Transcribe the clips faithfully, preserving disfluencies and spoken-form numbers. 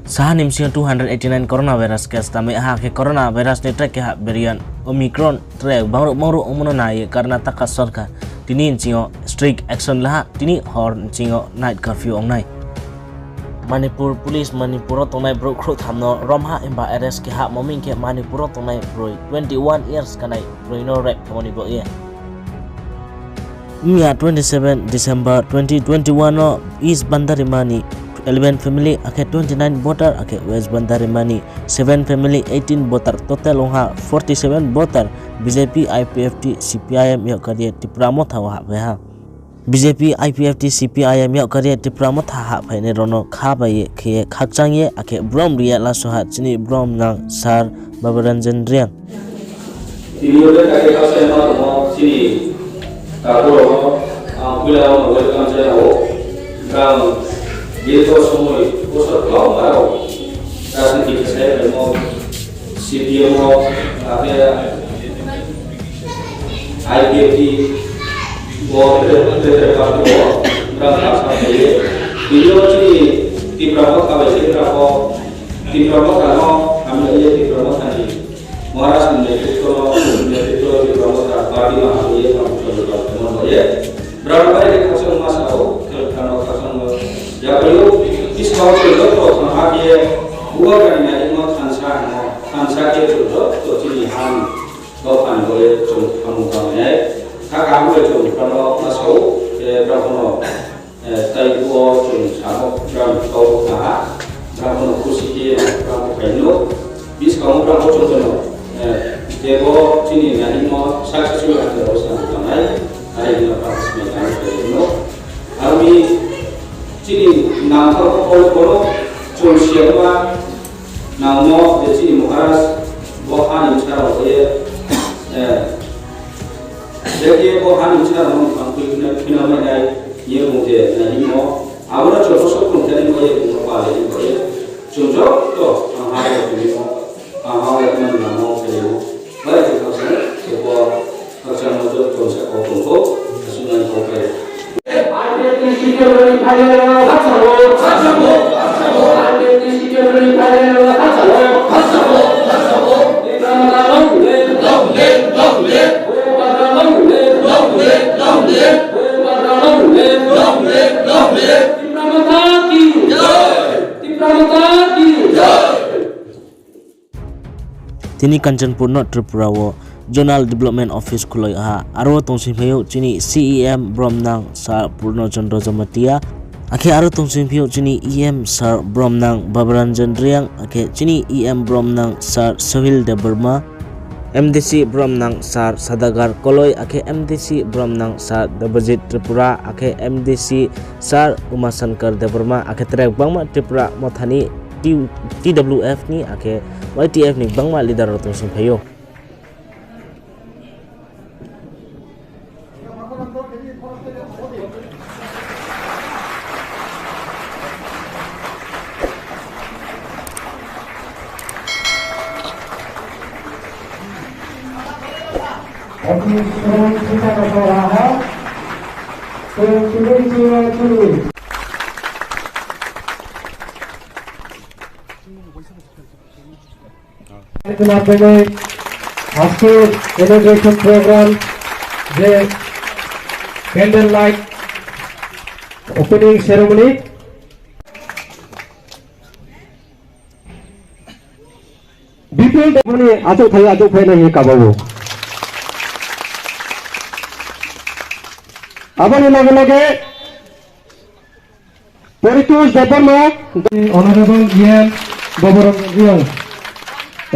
Saha ni bsing yo two hundred eighty nine coronavirus case tangmai ha, khe coronavirus ni tre keha variant Omicron tre bangruh bangruh ongmo no nai ye Karnataka sorkar tini bsing yo strict action la ha, tini hor bsing yo night curfew ong nai. Manipur police Manipur wo tongnai brouh khrouhtham no rom ha himba arrest khe ha, mo hing khe Manipur wo tongnai broi twenty one years kanai broi no rape khemo ni baoh ye. Mia twenty seven December twenty twenty one wo East Bandarima ni eleven family akhe twenty nine voter akhe West Bandarima ni seven family eighteen voter total ong ha forty seven voter B J P, I P F T, C P I M yag kari ye Tipra Motha wo hahphai ha. B J P, I P F T, C P I M yag kari ye Tipra Motha hahphainai rao no kha bai ye khe ye khakchang ye akhe brom ri ye laso ha chini brom nang Sir Baburanjan Reang. Tini yo bethak khe khakchangma tongmo chini takhu rao no ang puila wo welcome janao. Brang dirgho somoi bosor kwbangma rao rajniti khe sai phaimo, C P M o, akhe I P F T, bo Tripura party o brang kha sa phai ye. Tini yo chini Tipra Motha bai Tipra pho, Tipra Motha no hamya ye Tipra Motha ni Maharaj ni netritwo no, netritwo Tipra Motha party no hamya ye brang kha sa phai ye. Brang bai khe khakchangma sao, khe brang no khakchangma yaphaio, buskang wo chwng joto thangha khe, bubagra ni naimo thansa hingmo, thansa khe chwng joto chini ham, dopha ni bo ye chwng thanngmung tangmai nai. Kha kaham bai chwng brang no ma sao, khe brang no, eh, tai bo chwng samo brang kau thanngha, brang no khusi khe brang no phai no, buskang wo brang no chwng no, eh, je bo chini naimo successful hati rao sa thangnai, are hino brang smai tang phai no. Army chini nangthao khe bo no chwng siya ma nangmo je chini Maharaj bo ha ni bsa rao ye, eh, je khe bo ha ni bsa rao no thanngtui khna, khna mai nai ye bung je naimo. Abo no chwng bosor tong khe ni bo ye bung no pale ni bo ye. Chwng joto ang ha ye tongmo, ang ha ye tongmo nangmo khe ye. Bai khe khakchang, khe bo khakchang no joto tongsa kau tong kho, asuh nai kau khe. Tipra Motha ki jai! Tipra Motha ki jai! Tini Kanchanpur no Tripura wo Zonal Development Office khuloi ha, aro wo tongsingphai ou chini C E M bromnang Sir Purno Chandra Jamatia, akhe aro tongsingphai ou chini E M Sir bromnang Baburanjan Reang, akhe chini E M bromnang Sir Sohil Debbarma, M D C bromnang Sir Sadagar Koloi, akhe M D C bromnang Sir Debajit Tripura, akhe M D C Sir Umashankar Debbarma, akhe tre gbangma Tipra Motha ni T W F ni akhe Y T F ni gbangma leader rao tongsingphai ou. এর মাধ্যমে আজকের inauguration program, যে candle light opening ceremony, বিপুল দেবনী আচুক থাই আচুক ফাই নাই কাবাবো। আবার লগে লগে পরিতোষ Debbarma, Honorable E M Baburanjan Reang,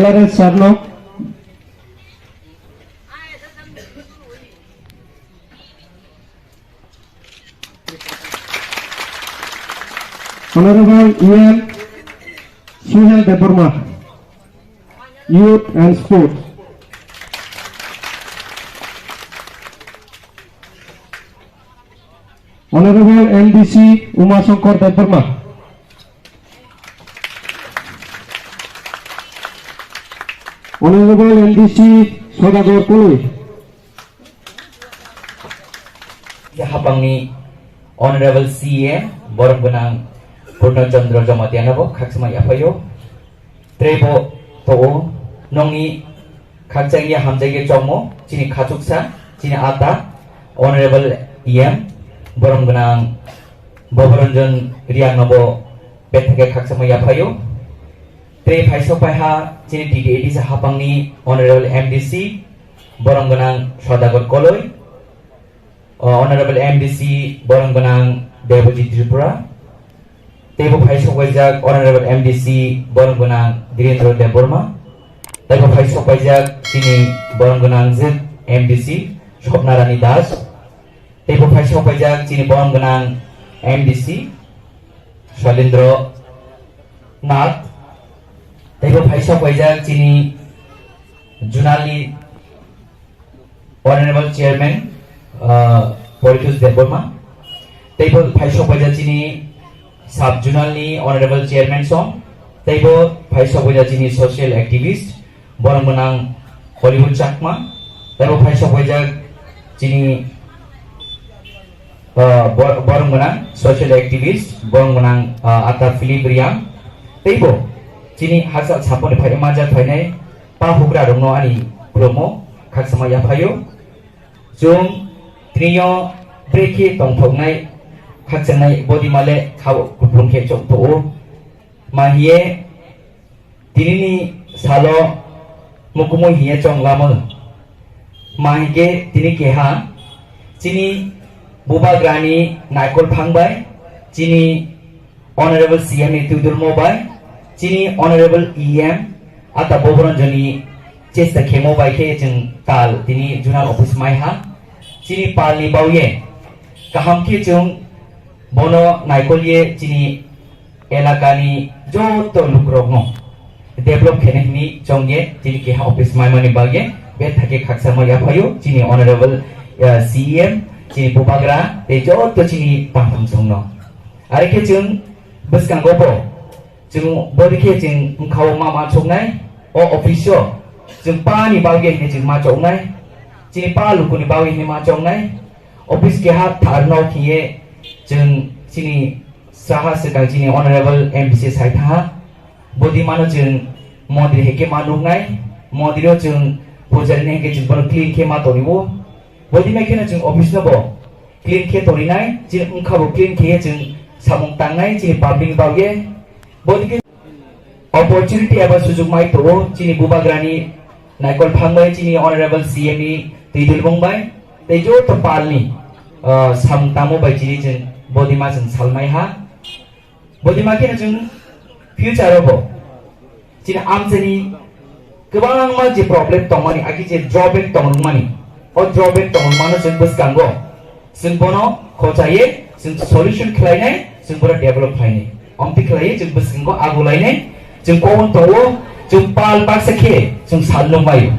L R S sir no. Honorable E M Suhel Debbarma, Youth and Sports. Honorable M D C Uma Shankar Debbarma. Honorable M D C Sodagar Koloi. Hapang ni Honorable C E M, borom gnang Purno Chandra Jamatia no bo khakchangma yaphai ou. Tre bo to ou, nung ni khakchang ye hamjak ye choungmo chini khachuksa, chini ata, Honourable E M, borom gnang Bhoboranjan Reang no bo betha khe khakchangma yaphai ou. Tre phaisokpai ha chini T T A D C haphang ni Honourable M D C, borom gnang Sodagar Koloi, Honourable M D C, borom gnang Debojit Tripura. Teibo phaisokpaijak Honourable M D C, borom gnang Dhirendra Debbarma. Teibo phaisokpaijak chini borom gnang je M D C, Swapna Rani Das. Teibo phaisokpaijak chini borom gnang M D C, Shalendra Nath. Teibo phaisokpaijak chini zonal ni Honourable Chairman, Poritosh Debbarma. Teibo phaisokpaijak chini sub zonal ni Honourable Chairman song. Teibo phaisokpaijak chini social activist, borom gnang Hollywood Chakma. Teibo phaisokpaijak chini borom gnang social activist, borom gnang ata Philip Reang. Teibo chini hasa sapo ni phai majak phainai pa houhgra rao no ani khulummo khakchangma yaphai ou. Chung tini yo brekhe tongthaohnai, khakchangnai bodima le khao kuplung khe choungthaoh ou. Ma hing ye tini ni sal wo mukumui hing ye choung lamo. Ma hing khe tini keha chini bubagra ni naikol phang bai, chini Honourable C M ni tuidulmo bai, chini Honourable E M, ata Bhoboranjan ni chesta khemo bai khe chung tal tini zonal office mai ha. Chini pal ni baoh ye kaham khe chung bono naikol ye chini elaka ni joto lukurok no develop khe nai hing choung ye chini keha office maimo ni baoh ye betha khe khakchangma yaphai ou chini Honourable C M, chini bubagra tei joto chini tangthang song no. Are khe chung bwskang wo bo chung bodei khe chung bkha wo ma ma choung nai, o office wo chung pa ni baoh ye hing ye chung ma choung nai, chini pa luku ni baoh ye hing ye ma choung nai. Office keha thar no hing ye chung chini saha swkang chini Honourable M D C sai thanng ha. Bodei ma no chung mondir hing khe ma nuh nai, mondir wo chung pujari ni hing khe chung bono clean khe ma tongri ou. Bodei ma khe no chung office no bo clean khe tongri nai, chini bkha bo clean khe ye chung samung tang nai chini public ni baoh ye. Bodei khe opportunity eba sujuk mai tong ou chini bubagra ni naikol phang bai, chini Honourable C M ni tuidulmung bai, tei joto pal ni samung tangmo bai chini chung bodei ma chung salmai ha. Bodei ma khe no chung future wo bo chini amchai ni kbangma je problem tongmani, akhe je drawback tongrungmani, o drawback tongrungma no chung bwskango chung bono khocha ye chung solution khlai nai, chung bono develop khlai nai. Omti khlai ye chung bwskango agu lai nai, chung kau tong ou, chung pal baksa khe chung sal nung mai ou.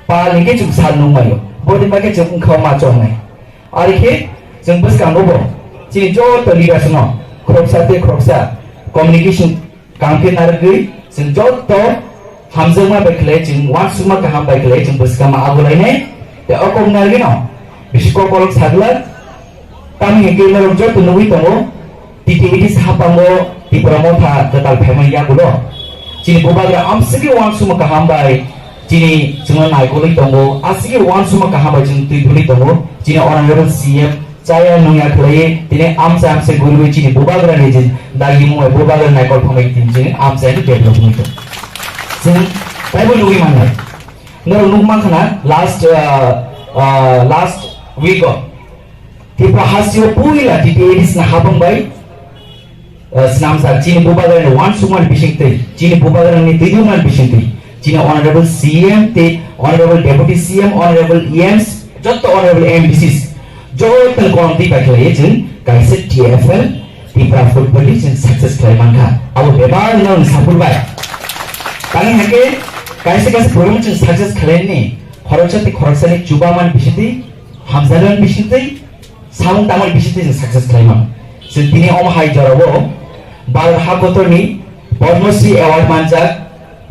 Pal hing khe chung sal nung mai ou. Bodei ma khe chung bkha wo ma choung nai. Are khe chung bwskango bo chini joto leaders no khoroksa tei khoroksa communication kaham khe narwgwi chung joto hamjakma bai khlai chung uansukma kaham bai khlai chung bwskangma agu lai nai. Tei o kok narwgwi no bisi kokolok sa glak. Tamni hing khe norok joto nugwi tongo, T T A D C haphango Tipra Motha kwtal phaimani yagulo chini bubagra amsigi uansukma kaham bai chini chwngno naikolwi tongo, asigi uansukma kaham bai chwng twi dhuli tongo. Chini Honourable C M chaya nungya khlaiwi tini amchai amchai guriwi chini bubagra ni je dagimung bai bubagra naikol phangbai tini chini amchai no develop wngwi tongo. Chwng taibo nugwi mannai. Norok nukma khna last, last week o Tripura hasteo puila T T A D C ni haphang bai snamjak chini bubagra ni uansukmani bisingtwi, chini bubagra ni twidulmani bisingtwi, chini Honourable C M tei Honourable Deputy C M, Honourable E Ms, joto Honourable M D Cs, joto ni kolomtwi bai khlaiwi chwng kaisa T F L, Tripura Football League chwng success khlai mankha. Abo bebak no saphur bai. Tani hakhe kaisa kaisa program chwng success khlainani khoroksa tei khoroksani chubamani bisingtwi, hamjakmani bisingtwi, samung tangmani bisingtwi chwng success khlaimano. Chwng tini omo hai jorao Bharat hakotorni Padma Shri Award manjak,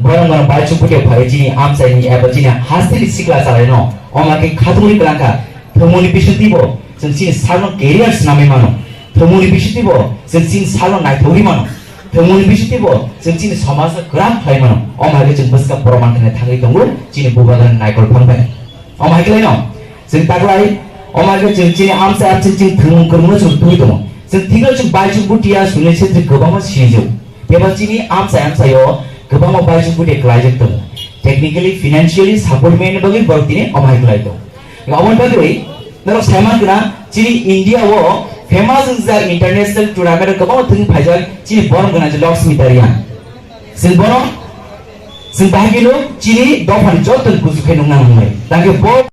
borok no bai chukphuti phai chini amchaini eba chini hasteni sikla chalaino, omo khe khatungwi kwlangkha, thwngmungni bisingtwibo chwng chini sakno career swnamwi mano. Thwngmung ni bisingtwi bo chwng chini salo naithok ri mano. Thwngmung ni bisingtwi bo chwng chini somaj no kwrak khlai mano. Omo hai khe chwng bwskang proman khe thangwi tongo chini bubagra ni naikol phang bai. Omo hai khe lai no chwng taklai, omo hai khe chwng chini amchai amchai chini thwngmung kwrwngno chwng twi tongo. Chwng thikno chwng bai chwng buti ya suni setri kwbangma sijak. Tebo chini amchai amchai o kwbangma bai chwng buti klaijak tongo. Technically, financially support mani bagwi borok tini omo hai klai tongo. Aboni bagwi norok saiman kna chini India o famous wngjak international tournament o kwbangma thwng phaijak chini borom gwnang je Laxmi Tarian. Chwng bono, chwng bahai khe no chini dophani joto ni kuchuk khe nukna nangnai. Tangkhe bo